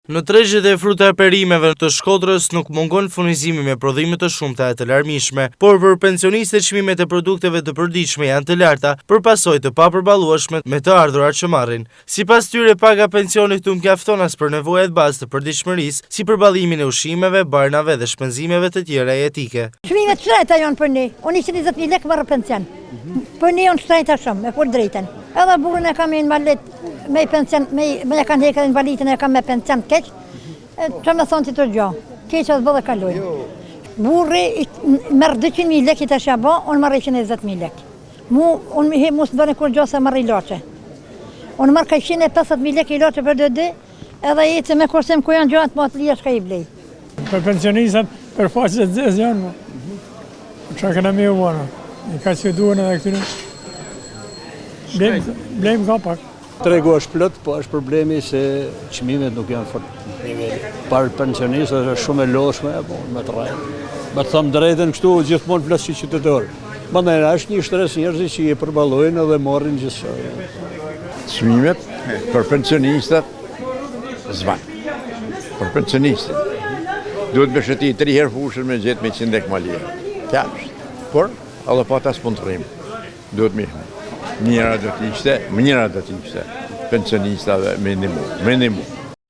Në tregjet e fruta e perimeve të Shkodrës nuk mungon furnizimi me prodhime të shumta e të larmishme, por për pensionistët çmimet e produkteve të përditshme janë të larta, për pasojë të papërballueshme me të ardhurat që marrin. Sipas tyre, paga e pensionit nuk mjafton as për nevojat bazë të përditshmërisë, si përballimin e ushqimeve, barnave dhe shpenzimeve të tjera jetike. Çmimet të shtrejta janë për ne. Unë 120.000 lekë marr pension. Për ne janë shtrejta shumë, me fol drejtën. Edhe burrin e kam invalid me pension, me me e kanë hekë invalidin e kam me pension keq. Që me thonë ti të gjo, keq edhe bë dhe kalojnë. Burri merr 200.000 lekë i tash ja bo, unë marr 120.000 lekë. Mu, unë mi he, mu s'bënë kurgjo se marr ilaçe. Unë marr ka 150.000 lekë ilaçe për dy dy, edhe jetë me kursim ku janë gjërat më të lira çka i blej. Për pensionistat, për faqe të zezë janë, mo. Po ça kena me u bona? I ka që duhen edhe këtyre. Blejmë, blejmë ka pak. Tregu është plot, po është problemi se çmimet nuk janë fort nivel. Për pensionistët është shumë e lodhshme, po me të rrejtë. Me të thënë drejtën kështu gjithmonë flas si qytetar. Mandej është një shtresë njerëzit që i përballojnë edhe marrin gjithçka. Çmimet për pensionistët s'ban. Për pensionistin. Duhet me shëtit tri herë fushën me gjetë me 100 lek ma lirë. Kja është. Por, edhe pa ta s'mund të rrimë. Duhet me Mira do të ishte, mira do të ishte pensionistave me ndihmu, me ndihmu.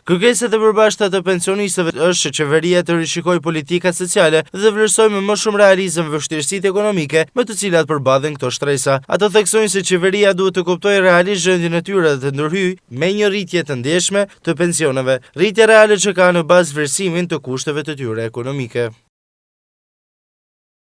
Kërkesat e përbashkëta të pensionistëve është që qeveria të rishikojë politikat sociale dhe të vlerësojë me më shumë realizëm vështirësitë ekonomike me të cilat përballen këto shtresa. Ato theksojnë se qeveria duhet të kuptojë realisht gjendjen e tyre dhe të ndërhyjë me një rritje të ndjeshme të pensioneve, rritje reale që ka në bazë vlerësimin të kushteve të tyre ekonomike.